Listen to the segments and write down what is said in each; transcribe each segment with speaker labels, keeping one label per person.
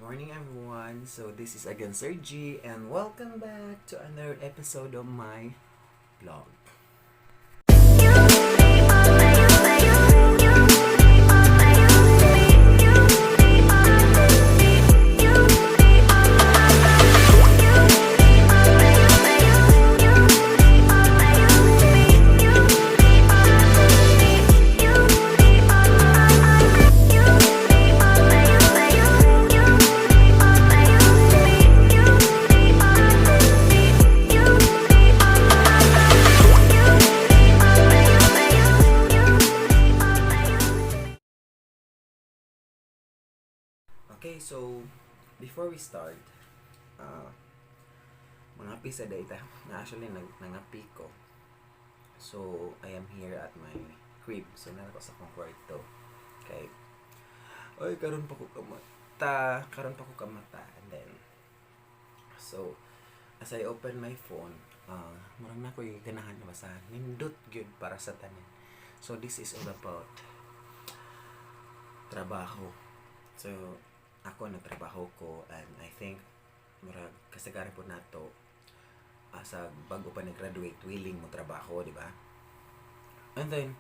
Speaker 1: Morning, everyone. So this is again Sir G and welcome back to another episode of my vlog. Okay, so before we start, mga sa data na actually nangapi ko. So, I am here at my crib. So, naa ko sa akong kwarto. Kay, oy, karon pa ko kamata. Karon pa ko kamata. And then, so, as I open my phone, murag naa ko'y ganahan na basahan. Nindot gyud para sa tanan. So, this is all about trabaho. So, ako nagtrabaho ko and I think murag kasagaran pod nato sa bago pa nag-graduate, willing mo trabaho, di ba? And then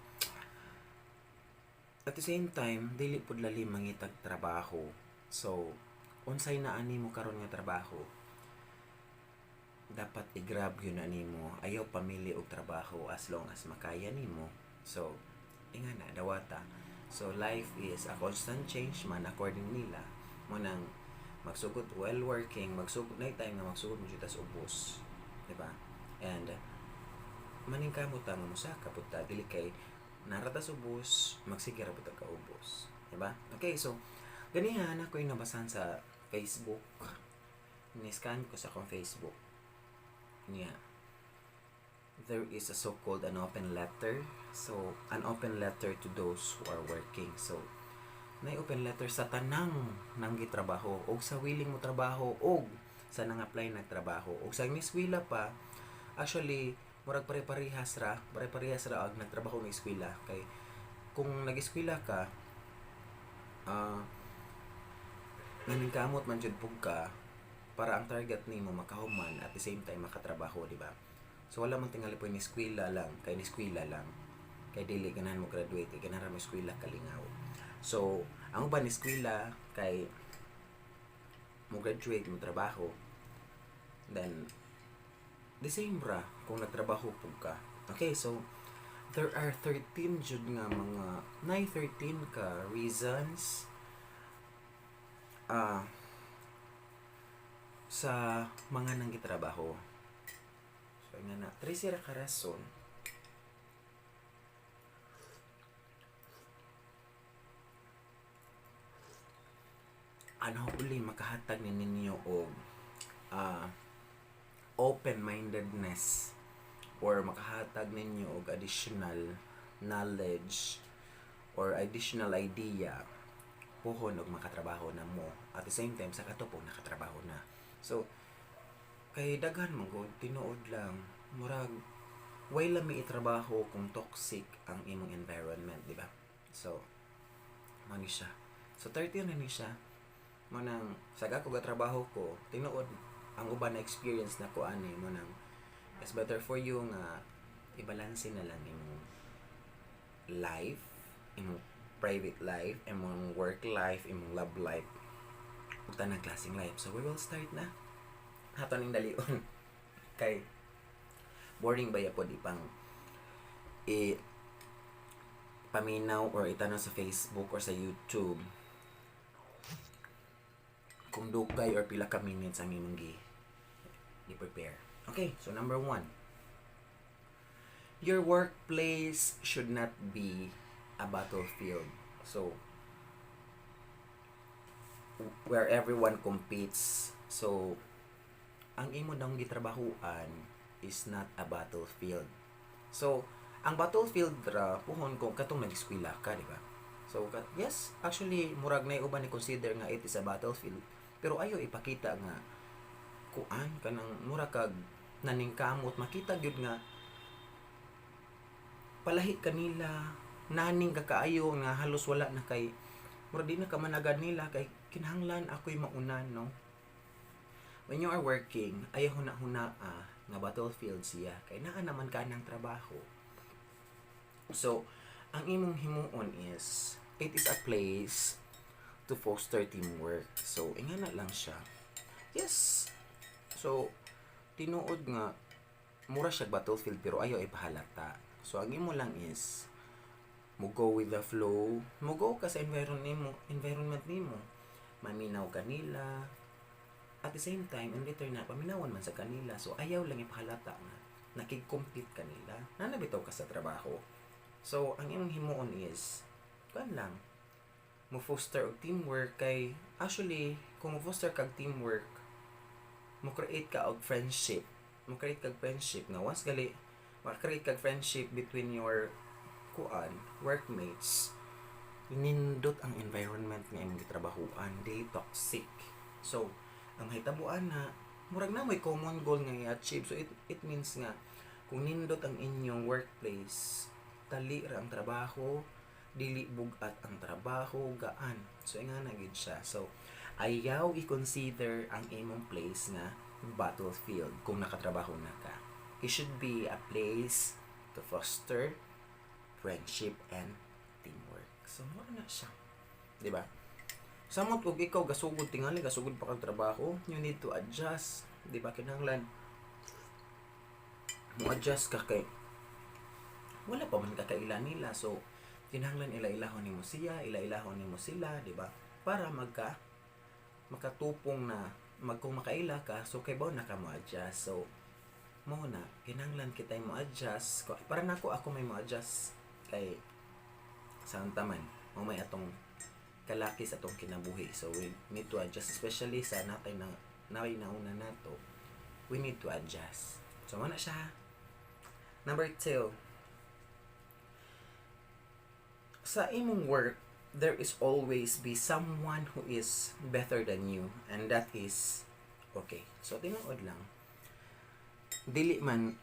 Speaker 1: at the same time, dili pud lalim mangitag trabaho. So, unsay naa nimo karon nga trabaho, dapat i-grab gyud na nimo. Ayaw pamili og trabaho as long as makaya nimo. So, ingana, dawata. So, life is a constant change man according nila. Mao nang magsugod while working, magsugod na time nga magsugod mo jud tas ubos. Di ba? And maningkamot ta nga mosaka pud ta, dili kay naa ra ta sa ubos, magsige ra pud ta kaubos. Di ba? Okay, so ganihan ako yung nabasahan sa Facebook. Ni-scan ko sa akong Facebook. Niya. There is a so-called an open letter. So, an open letter to those who are working. So, na open letter sa tanang nanggitrabaho og sa willing mo trabaho og sa nang-apply nagtrabaho og sa niskwela pa. Actually, murag pare-parehas ra, pare-parehas ra og nagtrabaho ng eskwela, kay kung nag-eskwela ka, naningkamot man jud pug ka para ang target nimo makahuman, at the same time makatrabaho, di ba? So wala man tingali po ni eskwela lang kay ni eskwela lang, kay dili ganahan mo graduate, kay ganahan mo eskwela kalingaw. So ang uban ni eskwela kay mo graduate, mo trabaho. Then the same ra kung nagtrabaho pug ka. Okay, so there are 13 jud nga mga 9 13 ka reasons sa mga nanggitrabaho. So nga na 13 ra ka rason. Ano uli makahatag ni ninyo og open-mindedness or makahatag ninyo og additional knowledge or additional idea puhon og makatrabaho na mo, at the same time sa kato po nakatrabaho na. So kay daghan man gud, tinuod lang, murag way lami itrabaho kung toxic ang imong environment, di ba? So mao ni siya. So 30 na ni siya. Mao nang sa ako trabaho ko, tinuod, ang uban na experience na ko ani. Mao nang it's better for you nga ibalanse na lang imong life, imong private life, imong work life, imong love life, ug tanang klaseng life. So we will start na hato ning dalion kay boring baya pod ipang i paminaw or itanong sa Facebook or sa YouTube kung dugay or pila ka minutes ang imong gi i-prepare. Okay, so number one. Your workplace should not be a battlefield. So, where everyone competes. So, ang imo dang gitrabahuan is not a battlefield. So, ang battlefield ra puhon kung katong nag-eskwela ka, di ba? So, yes, actually murag na uban ni consider nga it is a battlefield, pero ayo ipakita nga kuan kanang mura kag naningkamot, makita gyud nga palahi kanila, naning ka kaayo nga halos wala na, kay murag di na ka managad nila kay Kinahanglan ako'y mauna, no? When you are working, ayaw huna-huna nga battlefield siya. Kay naa naman ka ng trabaho. So, ang imong himuon is, it is a place to foster teamwork. So, ingana lang siya. Yes. So, tinuod nga, mura siya battlefield pero ayaw ipahalata. So, ang imo lang is, mo go with the flow, mo go ka sa environment nimo. Maminaw kanila. At the same time, in return na, paminawan man sa kanila. So, ayaw lang ipahalata nga nakig-compete kanila. Nanabitaw ka sa trabaho. So, ang imong himuon is, kuan lang, mo foster og teamwork kay actually kung mo foster kag teamwork, mo create ka og friendship, mo create kag friendship nga once gali ma-create kag friendship between your kuan workmates, nindot ang environment nga imong gitrabahuan, dili toxic. So ang mahitabuan na murag na may common goal nga i-achieve. So it means nga kung nindot ang inyong workplace, tali ra ang trabaho, dili bugat ang trabaho, gaan. So ingana gid siya. So ayaw i-consider ang imong place nga battlefield kung nakatrabaho na ka. It should be a place to foster friendship and teamwork. So mao na siya, di ba? Samot og ikaw gasugod, tingali gasugod pa kag trabaho, you need to adjust, di ba? Kinahanglan mo adjust ka kay wala pa man kakaila nila. So kinahanglan ila-ilahon nimo siya, ila-ilahon nimo sila, di ba, para magka makatupong na mag kung makaila ka. So kay na ka mo adjust. So mo na kinahanglan kita mo adjust. Para nako, ako may mo adjust kay sa taman mo may atong kalaki sa atong kinabuhi. So we need to adjust, especially sa natay na nay nauna nato, we need to adjust. So mo na siya. Number 2, sa imong work, there is always be someone who is better than you and that is okay. So tinuod lang, dili man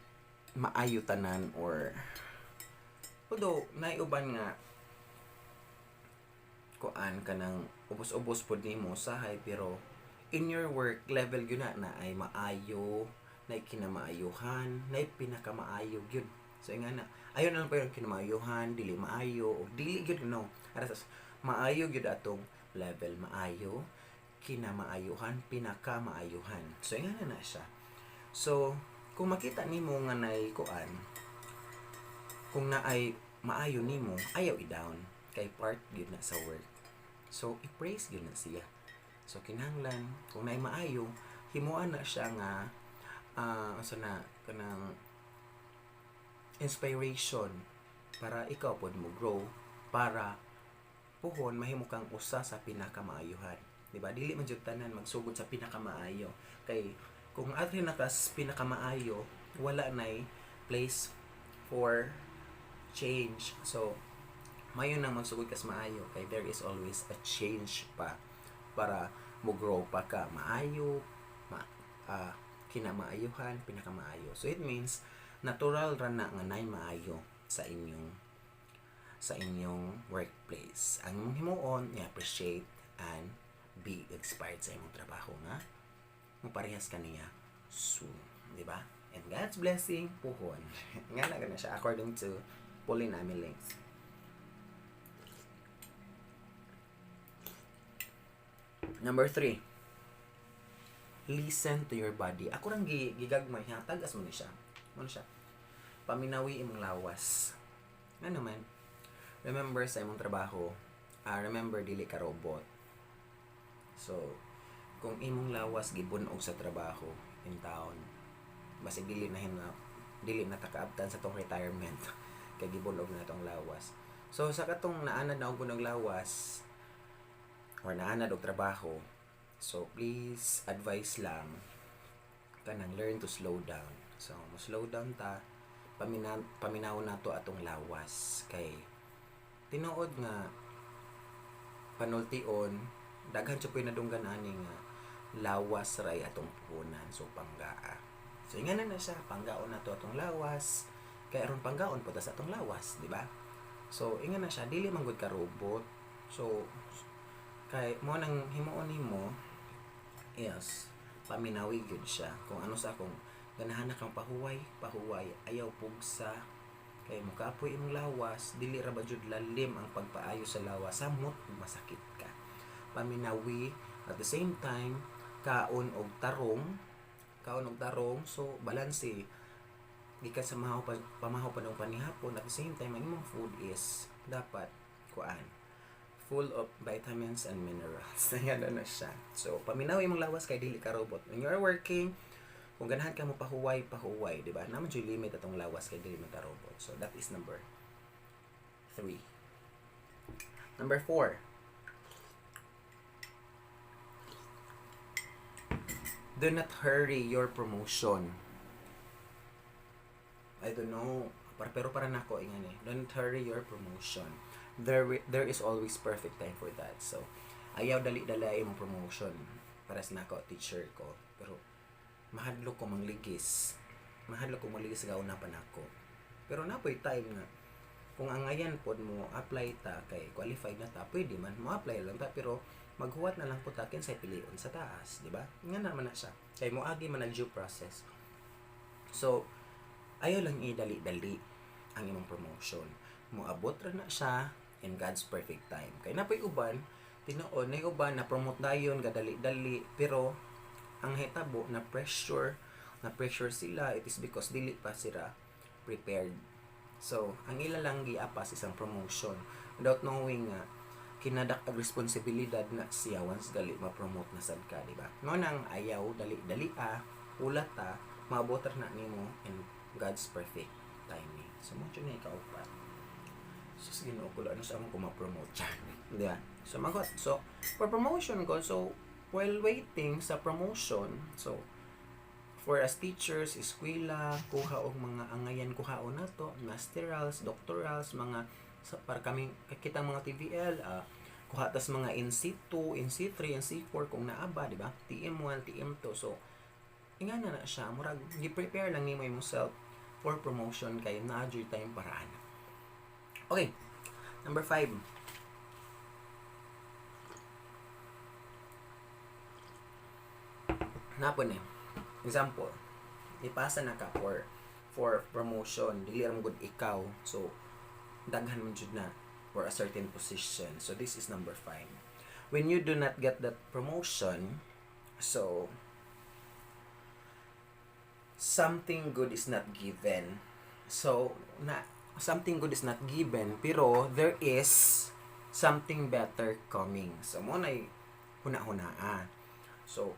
Speaker 1: maayo tanan or although naiuban nga kuan kanang ubos-ubos pod nimo usahay, pero in your work level gyud na na ay maayo, na kinamaayuhan, na pinakamaayo gyud. So nga na ayo na lang pa yung kinamaayuhan, dili maayo o dili gyud, no. Ara sa maayo gyud atong level, maayo, kinamaayuhan, pinakamaayuhan. So nga na na siya. So kung makita nimo nga nay kuan, kung naay maayo nimo, ayaw i-down kay part gyud na sa work. So i-praise gyud na siya. So kinahanglan kung naay maayo, himuan na siya nga asa na kanang inspiration para ikaw pod mo grow, para puhon mahimo kang usa sa pinakamaayuhan, di ba? Dili man jud tanan magsugod sa pinakamaayo kay kung adri na kas pinakamaayo, wala nay place for change. So mayo nang magsugod kas maayo kay there is always a change pa para mo grow pa ka maayo, ma kinamaayuhan, pinakamaayo. So it means natural ra na nga nay maayo sa inyong workplace. Ang imong himuon, i-appreciate and be inspired sa imong trabaho nga moparehas ka niya soon, di ba? And God's blessing puhon. Nga na gana siya according to Pauline Amelinx. Number 3, listen to your body. Ako rang gigagmay, tagas mo ni siya. Mo ni siya. Paminawi imong lawas. Nga naman, remember sa imong trabaho, remember dili ka robot. So, kung imong lawas gibunog sa trabaho in town, basig dili na hina, dili na takaabtan sa tong retirement kay gibunog na tong lawas. So sa katong naanad na og bunog lawas or naanad og trabaho, so please, advice lang, kanang learn to slow down. So mo slow down ta, paminaw nato atong lawas kay tinuod nga panultion daghan jud ko'y nadunggan ani nga lawas ray atong puhunan. So panggaa. So ingana na siya, panggaon nato atong lawas kay aron panggaon po ta sa atong lawas, di ba? So ingana siya, dili man gud ka robot. So Kay mo nang himuon nimo is paminawi gyud siya. Kung ano sa akong ganahan na kang pahuway, pahuway, ayaw pugsa kay mukapoy imong lawas, dili ra ba jud lalim ang pagpaayo sa lawas, samot masakit ka. Paminawi, at the same time kaon og tarong, kaon og tarong, so balanse gikan sa mahaw pa, pamahaw pa ng panihapon. At the same time, ang imong food is dapat kuan, full of vitamins and minerals. Ayan na siya. So, paminaw imong lawas kay dili ka robot. When you are working, kung ganahan ka mo pahuway, pahuway, di ba? Naman yung limit atong lawas kay dili man ka robot. So, that is number three. Number four. Do not hurry your promotion. I don't know, pero para nako ingan eh. Don't hurry your promotion. There is always perfect time for that. So, ayaw dali-dala imong promotion. Para sa nako, teacher ko. Pero mahadlok ko mangligis. Mahadlok ko mangligis gauna pa nako. Pero napoy time nga kung angayan pod mo apply ta kay qualified na ta, pwede man mo apply lang ta, pero maghuwat na lang po ta kinsay pilion sa taas, di ba? Nga naman na siya kay moagi man ang due process. So ayaw lang idali-dali ang imong promotion, moabot ra na siya in God's perfect time kay napoy uban, tinuod na uban na promote dayon gadali-dali, pero ang hitabo na pressure, na pressure sila. It is because dili pa sila prepared. So ang ila lang giapas isang promotion without knowing nga kinadak ag responsibilidad na siya once gali ma-promote na sad ka, di ba? Mo nang ayaw dali-dali a ulat ta, maabot ra na nimo in God's perfect timing. So mo jud na ikaupat. Sus, Ginoo ko, ano sa among ko ma-promote siya, di ba? So magot, so for promotion ko, so while waiting sa promotion, so for as teachers, eskwela, kuha og mga angayan kuhaon nato, masterals, doctorals, mga sa, para kami kitang mga TVL, kuha tas mga NC2, NC3, NC4 kung naa ba, di ba? TM1, TM2. So ingana na siya, murag gi-prepare lang nimo imong self for promotion kay naa jud time para ana. Okay. Number 5. Napon eh. Example, ipasa na ka for promotion, dili ra mo gud ikaw. So daghan man jud na for a certain position. So this is number 5. When you do not get that promotion, so something good is not given. So na something good is not given, pero there is something better coming. So mo nay huna-hunaa. So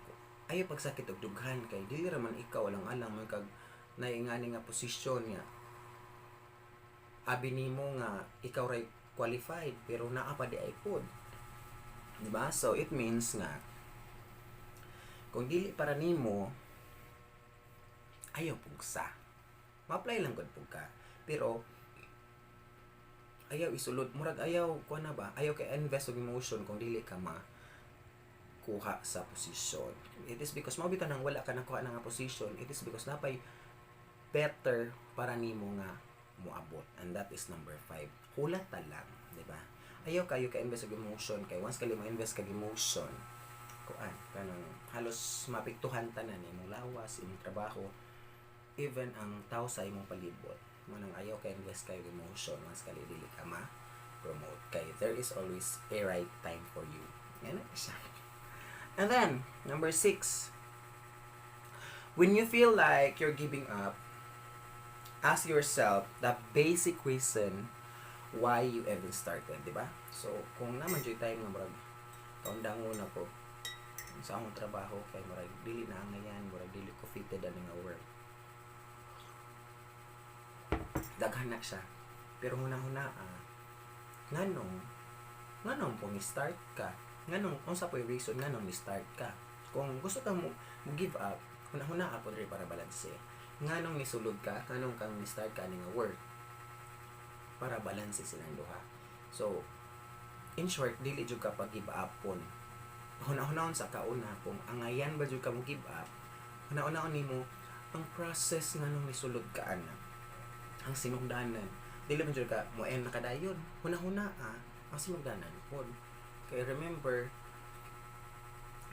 Speaker 1: ayaw pagsakit og dughan kay dili ra man ikaw, alang-alang man kag naingani nga posisyon nga abi nimo nga ikaw ray qualified, pero naa pa di ay pod, di ba? So it means nga kung dili para nimo, ayaw pugsa, ma-apply lang gud pug ka, pero ayaw isulod, murag ayaw kuan na ba, ayaw kay invest og emotion kung dili ka ma kuha sa posisyon. It is because mao bitaw nang wala ka nakuha na nga position, it is because napay better para nimo nga moabot. And that is number 5. Hulat ta lang, di ba? Ayaw kayo ka invest og emotion kay once kali mo invest kag emotion, kuan kanang halos mapiktuhan tanan, imong lawas, imong trabaho, even ang tao sa imong palibot. Mo nang ayaw ka invest kay emotion once kali dili ka ma promote kay there is always a right time for you. Yan na siya. And then, number 6. When you feel like you're giving up, ask yourself the basic reason why you even started, di ba? So, kung naman jud time nga murag kaundangon na ko sa akong trabaho kay murag dili na angayan, murag dili ko fitted ani nga work. Daghan na siya. Pero huna-huna ah, nganong kung ni-start ka, nganong unsa po'y reason nganong ni-start ka? Kung gusto ka mo give up, huna-huna po diri para balanse. Nganong nisulod ka, nganong kang ni-start ka ani nga work para balanse silang duha. So, in short, dili jud ka pag give up pon. Huna-hunaon sa kauna kung angayan ba jud ka mo give up, huna-hunaon nimo ang process nganong nisulod ka ana. Ang sinugdanan. Dili man jud ka mo end na kadayon. Huna-huna ah, ang sinugdanan pod. Kay remember,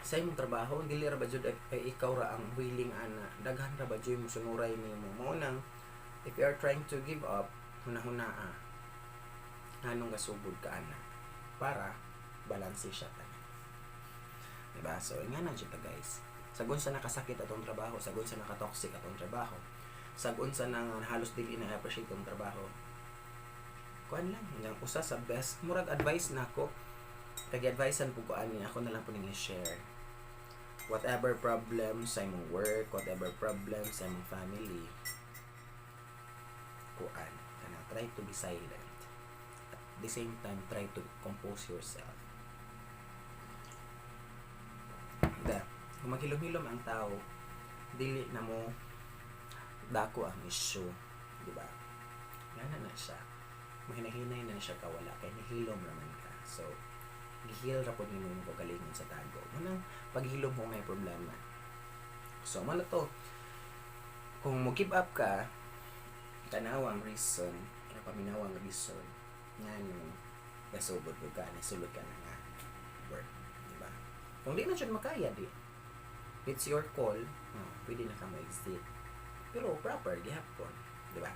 Speaker 1: Sa imong trabaho, dili ra ba jud ay ikaw ra ang willing ana, daghan ra ba jud mo sunuray nimo. Mao nang if you are trying to give up, hunahunaa nganong gasugod ka ana para balanse siya tanan, diba? So ingana jud ta, guys. Sag unsa nakasakit atong trabaho, sag unsa naka-toxic atong trabaho, sag unsa nang halos dili na appreciate atong trabaho, kuan lang, ang usa sa best murag advice nako kag advicean po ko ani, ako na lang po ning i-share: whatever problem sa imong work, whatever problem sa imong family, kuan kana, try to be silent. At the same time, try to compose yourself. Da kung maghilom-hilom ang tao, dili na mo dako ang issue, di ba? Ngana na siya, mahinahinay na siya kawala kay nihilom raman ka. So gihil ra pod nimo imong kaugalingon sa tago mo nang paghilom mo may problema. So mao na to, kung mo give up ka, tanaw ang reason, paminaw ang reason ngano gasugod ko ka, nisulod ka na nga work, di ba? Kung di na jud makaya, di it's your call, no, pwede na ka mo exit pero proper gihapon, di ba?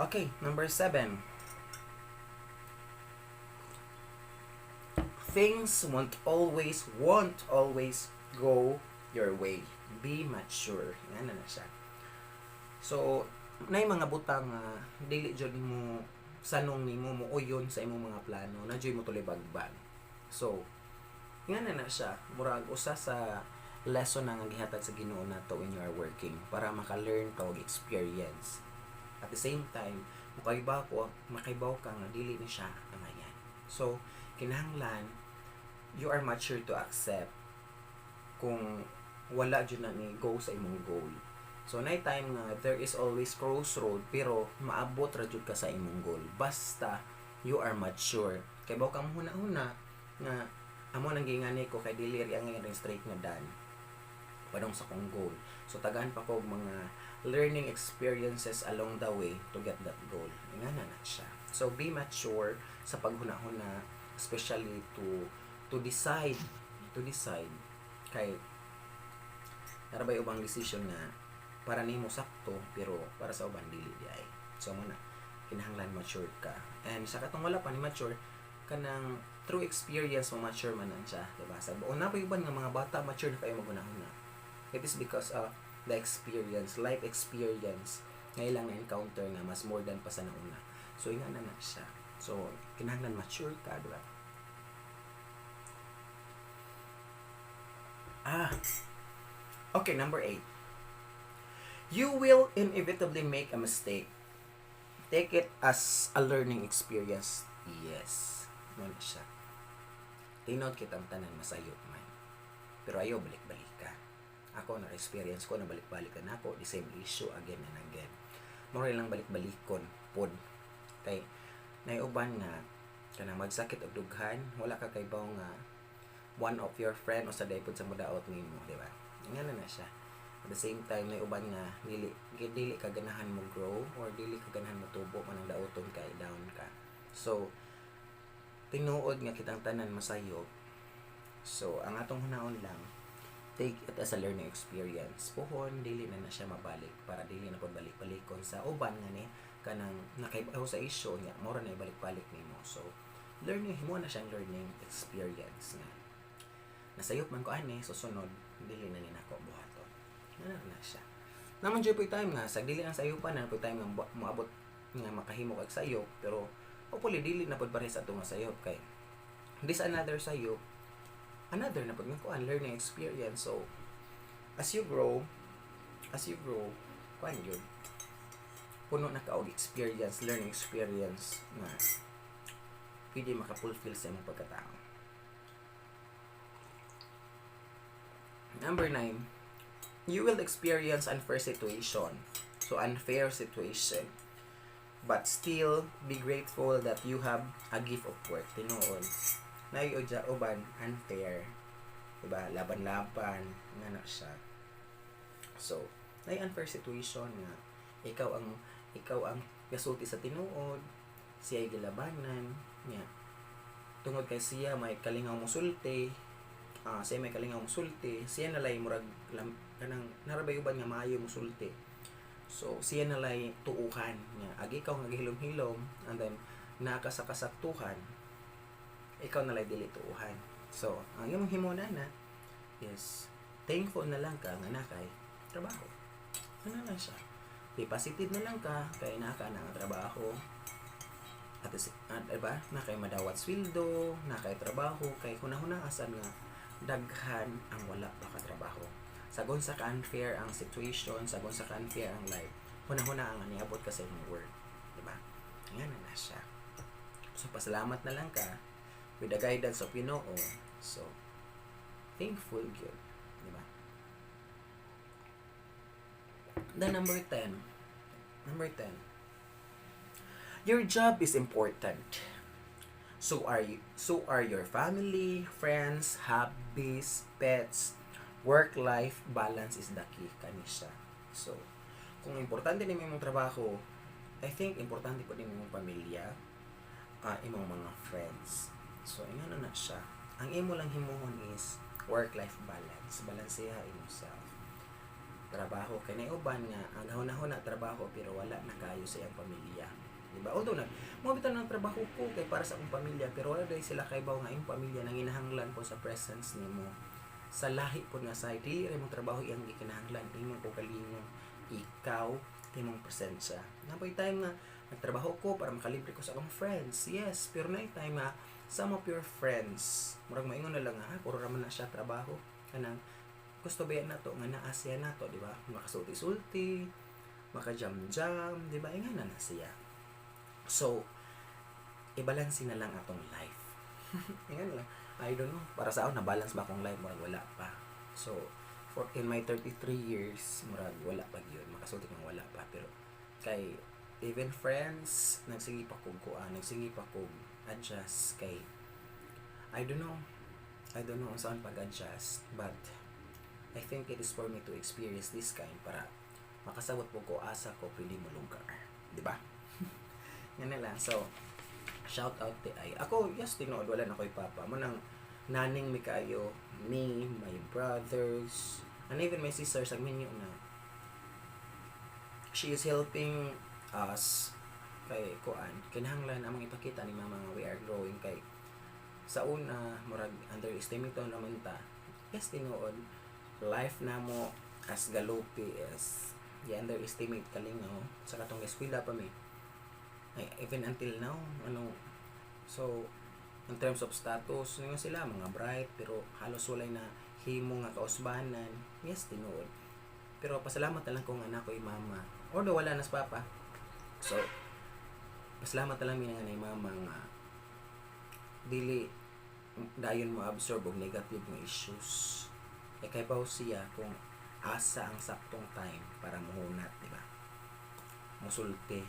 Speaker 1: Okay, number 7. Things won't always go your way. Be mature. Nga na siya. So, nay mga butang nga dili jud mo sanong nimo, mo uyon sa imong mga plano na jud mo tuloy bagbag. So, nga na siya, murag usa sa lesson na nga gihatag sa Ginoo nato when you are working para maka-learn ka og experience. At the same time, makaibaw ka nga dili ni siya angayan. So, kinahanglan you are mature to accept kung wala jud na ni go sa imong goal. So, nay time nga there is always crossroad pero maabot ra jud ka sa imong goal. Basta you are mature. Kay baw ka huna-huna nga amo nang gingani ko kay dili ri ang ngayon straight nga dan padong sa kong goal. So tagaan pa ko og mga learning experiences along the way to get that goal. Nga na siya. So be mature sa paghuna-huna, especially to decide kay naa bay ubang decision nga para nimo sakto pero para sa uban dili di ay. So mo na kinahanglan mature ka. And sa katong wala pa ni mature, kanang through experience mo mature man na siya, diba? Sa una pa uban nga mga bata, mature na kayo maghuna-huna. It is because of the experience, life experience nga ilang na-encounter nga mas more than pa sa nauna. So inga na siya. So kinahanglan mature ka, diba? Ah. Okay, number 8. You will inevitably make a mistake. Take it as a learning experience. Yes. Mo na siya. Tinuod kitang tanan masayop man. Pero ayaw balik-balik ka. Ako na experience ko na balik-balik ka nako, the same issue again and again. Mao lang balik-balikon pod. Kay naiuban nga kanang magsakit og dughan, wala ka kaybaw nga one of your friend o sa daypod sa mudaot nimo, di ba? Nga na siya. At the same time, may uban nga dili ka ganahan mo grow or dili ka ganahan mo tubo man ang daoton kay down ka. So tinuod nga kitang tanan masayop. So ang atong hunaon lang, take it as a learning experience. Puhon dili na na siya mabalik para dili na pud balik-balikon sa uban nga ni kanang nakaibaw sa issue niya, mura na ibalik-balik nimo. So learning himo na siyang learning experience nga nasayop man ko ani, susunod dili na ni nako buhaton na na siya. Naman jud po'y time nga sa dili ang sayupan na po'y time nga moabot nga makahimo kag sayop, pero hopefully dili na pud parehas ato nga sayop kay this another sayop, another na pud nga kuan, learning experience. So as you grow, kuan yun, puno na ka og experience, learning experience nga pwede maka-fulfill sa imong pagkatao. Number 9, you will experience unfair situation. So, unfair situation. But still, be grateful that you have a gift of work. Tinuod. Naay uban, unfair. Diba? Laban-laban. Nga na siya. So, naay unfair situation nga ikaw ang gasulti sa tinuod, siya gilabanan niya tungod kay siya may kalingaw mo sulti. Siya may kalingaw musulti, siya nalay murag lam, kanang narabay uban nga maayo musulti. So siya nalay tuuhan nga agi ikaw nga gihilom-hilom and then naa ka sa kasaktuhan, ikaw nalay dili tuuhan. So ang imong himo na is thankful na lang ka nga naa kay trabaho. Ano lang siya. Be positive na lang ka kay naa ka na nga trabaho. At diba, naa kay madawat sweldo, naa kay trabaho, kay hunahuna asan nga daghan ang wala pa ka trabaho. Sagon sa ka-unfair ang situation, sagon sa ka-unfair ang life, hunahuna ang niabot ka sa imong work. Diba? Nga na siya. So, pasalamat na lang ka with the guidance of Ginoo. So, thankful gyud. Diba? The number 10. Number 10. Your job is important. So are you, so are your family, friends, hobbies, pets. Work-life balance is the key kani siya. So, kung importante ni imong trabaho, I think importante po din imong pamilya, imong mga friends. So, ingana na siya. Ang imo lang himuhon is work-life balance. Balanseha imong self. Trabaho kay nay uban nga ang gahuna-huna trabaho pero wala na kayo sa iyang pamilya. Di ba? Although nag mo bitaw ng trabaho ko kay para sa akong pamilya, pero wala dahil sila kaybaw nga imong pamilya nanginahanglan po sa presence nimo. Sa lahi po nga side, dili ra imong trabaho iyang gikinahanglan, imong kaugalingon, ikaw, imong presensya. Napoy time nga nagtrabaho ko para makalibre ko sa akong friends. Yes, pero naay time nga some of your friends murag maingon na lang nga, "Ah, puro ra man na siya trabaho." Kanang gusto ba yan nato nga naa siya nato, di ba? Makasulti-sulti, maka-jam-jam, di ba? Ingana na siya. So, ibalanse na lang atong life. Ingana lang. I don't know. Para sa ako, na-balance ba akong life? Murag wala pa. So, for in my 33 years, murag wala pa yun. Makasulti kong wala pa. Pero, kay, even friends, nagsige pa kog kuan, nagsige pa kog adjust kay, I don't know. I don't know saan pag-adjust. But, I think it is for me to experience this kind para makasabot po ko asa ko pwede mo lugar. Di ba? Yan na lang. So, shout out ti ay. Ako, yes, tinuod, wala na ko'y papa. Mo nang naning mi kayo, me, my brothers, and even my sisters, ang minyo na. She is helping us kay kuan, kinahanglan among ipakita ni mama nga we are growing kay sa una murag underestimate naman ta. Yes, tinuod, life namo as galupi is i-underestimate kalingaw sa katong eskwela pa mi. Ay, even until now, ano, so in terms of status nga sila mga bright pero halos walay na himo nga kausbanan. Yes, tinuod, pero pasalamat na lang kung anak ko mama, although wala na sa papa. So pasalamat na lang mi nga nay mama nga dili dayon mo absorb og negative nga issues kay kaybaw siya kung asa ang saktong time para muhunat, di ba, musulti.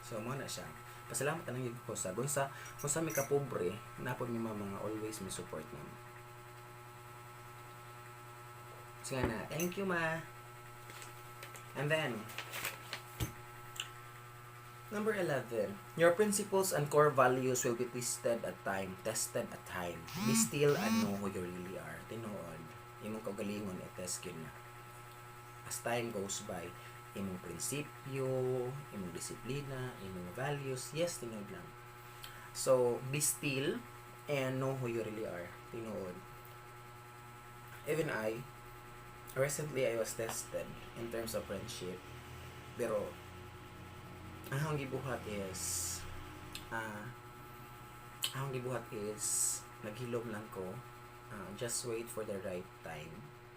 Speaker 1: So mo na siya, pasalamat na lang gyud ko sa kung sa mi kapobre napod mi mama nga always mi support namo. Sige na, thank you, Ma. And then number 11, your principles and core values will be tested at time. Be still and know who you really are. Tinuod, imong kaugalingon i-test yun na. As time goes by, imong prinsipyo, imong disiplina, imong values, yes, tinuod lang. So, be still and know who you really are. Tinuod. Even I, recently I was tested in terms of friendship. Pero, ang akong gibuhat is naghilom lang ko, just wait for the right time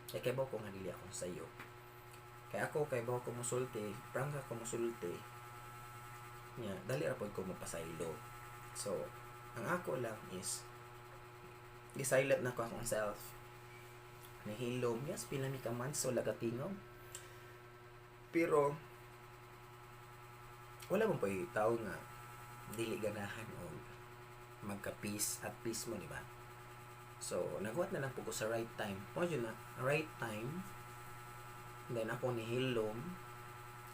Speaker 1: kay kaybaw ko nga dili akong sayo kay ako kay baw ko musulti, prangka ko musulti nya dali ra pod ko mopasaylo. So ang ako lang is gi-silent na ko akong self, nahilom. Yes, pila mi ka months wala katingog, pero wala man po'y tao nga dili ganahan og magka-peace at peace mo, di ba? So, nagwat na lang po ko sa right time. Mo yun na, right time. Then ako nihilom.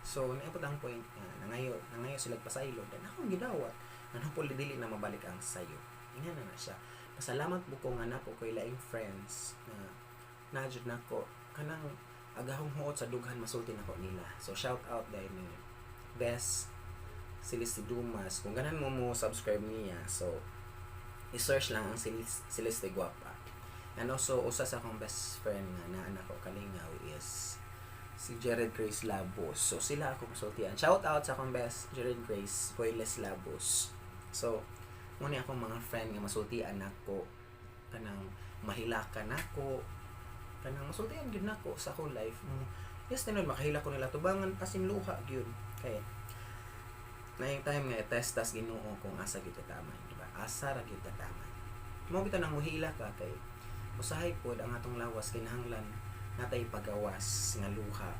Speaker 1: So, naabot ang point nga nangayo sila pasaylo. Then ako gidawat. Ano po dili na mabalik ang sayo. Ingana na siya. Pasalamat po ko nga naa koy laing friends na naa jud nako kanang agahong huot sa dughan, masulti nako nila. So shout out dahil ni Best Celeste Dumas. Kung ganahan mo mo subscribe niya, so i-search lang ang Celeste Guapa. And also usa sa akong best friend nga naa nako kalingaw is si Jared Grace Labos. So sila ako masultian. Shout out sa akong best Jared Grace Boyles Labos. So mao ni akong mga friend nga masultian nako, kanang mahilakan nako, kanang masultian gyud nako sa akong life. Yes, tinuod makahilak ko nila tubangan, as in luha gyud, kay naay time nga i-test tas Ginoo kung asa gyud tataman, di ba? Asa ra gyud tataman mo bitaw nang muhila ka, kay usahay pod ang atong lawas kinahanglan natay pagawas nga luha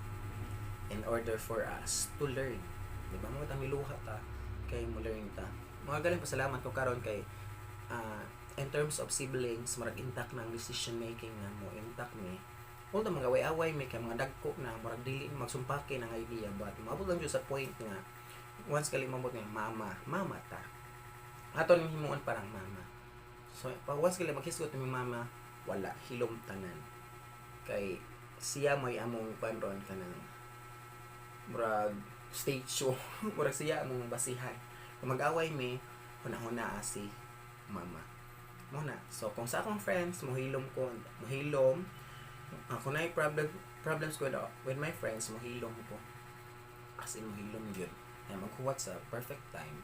Speaker 1: in order for us to learn, di ba? Mo tang miluha ta kay mo learn ta. Mga galing pasalamat ko karon kay in terms of siblings, murag intact na ang decision making na mo, intact ni. Although mga away-away may kay mga dagko na, murag dili magsumpake ng idea, but maabot lang jud sa point nga once kali mabot nga mama, mama ta ato ning himuon parang mama. So pag once kali maghisgot ni mama, wala, hilom tanan, kay siya may among kuan ron, kanang murag statue, murag siya among basihan. Kung mag-away mi, huna-huna si mama mo na. So kung sa akong friends, mohilom ko, mohilom ako na problems ko with my friends, mohilom ko, as in mohilom yun, ay maghuwat sa perfect time,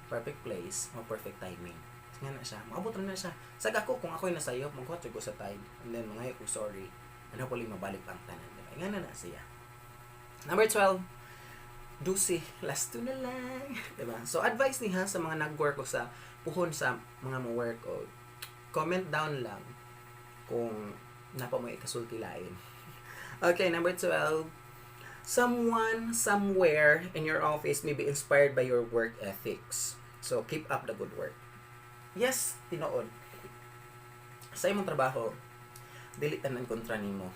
Speaker 1: perfect place o perfect timing nga na siya maabot ra na siya. Sag ako, kung ako'y nasayop, maghuwat ko sa time and then mga ko sorry and hopefully mabalik pa ang tanan, diba? Nga na na siya. Number 12, 12, last two na lang, diba? So advice niya sa mga nag-work o sa puhon sa mga mo work, o comment down lang kung naa pa mo ikasulti lain. Okay, number 12. Someone somewhere in your office may be inspired by your work ethics. So keep up the good work. Yes, tinuod. Sa imong trabaho, dili tanan kontra nimo.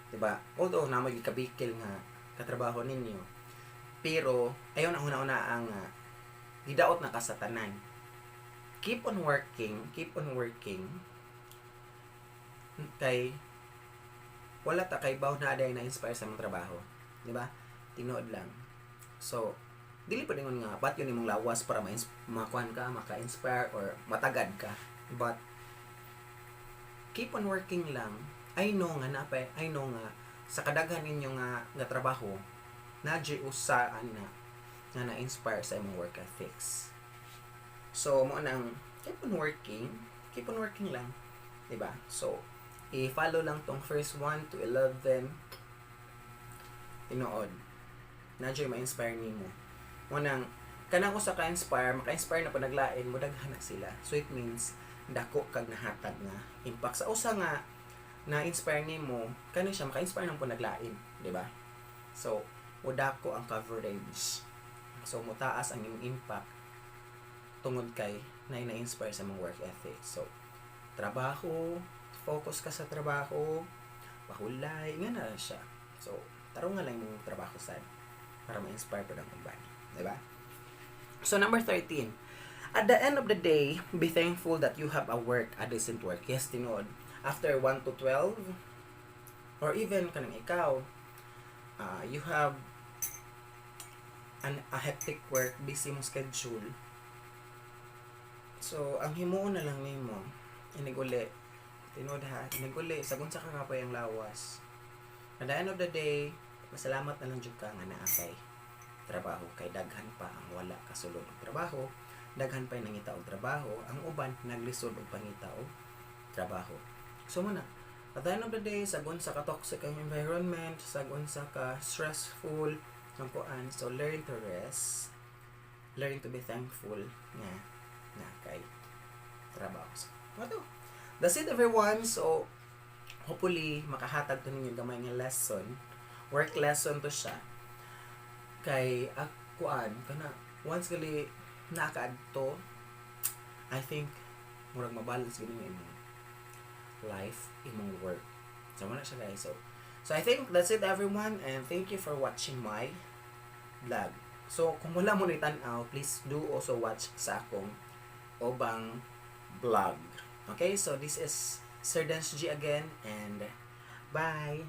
Speaker 1: Diba? Although naa moy gikabikil nga katrabaho ninyo, pero ayaw na huna-huna ang gidaot na ka sa tanan. Keep on working, keep on working. Kay wala ta kay baw na aday na-inspire sa imong trabaho. Di ba? Tinuod lang. So, dili pa dingon nga bat yun imong lawas para ma makuan ka, maka-inspire or matagad ka. But keep on working lang. I know nga na I know nga sa kadaghan ninyo nga nga trabaho na usa ana nga na-inspire sa imong work ethics. So mo nang keep on working lang, 'di ba? So i-follow lang tong first 1 to 11, tinuod. Na ma-inspire nimo. Mo nang kanang usa ka inspire, maka-inspire na pa naglain mo, daghan na sila. So it means dako kag nahatag nga impact sa usa nga na-inspire nimo, kani siya maka-inspire nang po naglain, di ba? So mudako ang coverage. So mutaas ang imong impact tungod kay na na-inspire sa imong work ethic. So trabaho, focus ka sa trabaho, pahulay, nga na siya. So, tarong nga lang imong trabaho sad para ma-inspire pa ng uban. Di ba? So, number 13. At the end of the day, be thankful that you have a work, a decent work. Yes, tinuod. After 1 to 12, or even kanang ikaw, you have a hectic work, busy mong schedule. So, ang himuon na lang nimo, iniguli, tinuod ha, iniguli, sagun sa kakapoy ang lawas. At the end of the day, masalamat na lang jud ka nga naa kay trabaho, kay daghan pa ang wala kasulod og trabaho, daghan pa yung nangita og trabaho, ang uban naglisod og pangita og trabaho. So mo na, at the end of the day, sagun sa ka toxic ang environment, sagun sa ka stressful ang kuan, so learn to rest, learn to be thankful nga naa kay trabaho. So, to. That's it, everyone. So hopefully makahatag to ninyo gamay nga lesson. Work lesson to siya. Kay akuan kana once gali nakaadto, I think murag mabalance gid imong life, imong work. So mao na siya, guys. So I think that's it, everyone, and thank you for watching my vlog. So kung wala mo ni tan-aw, please do also watch sa akong ubang vlog. Okay, so this is Sir Dance G again and bye.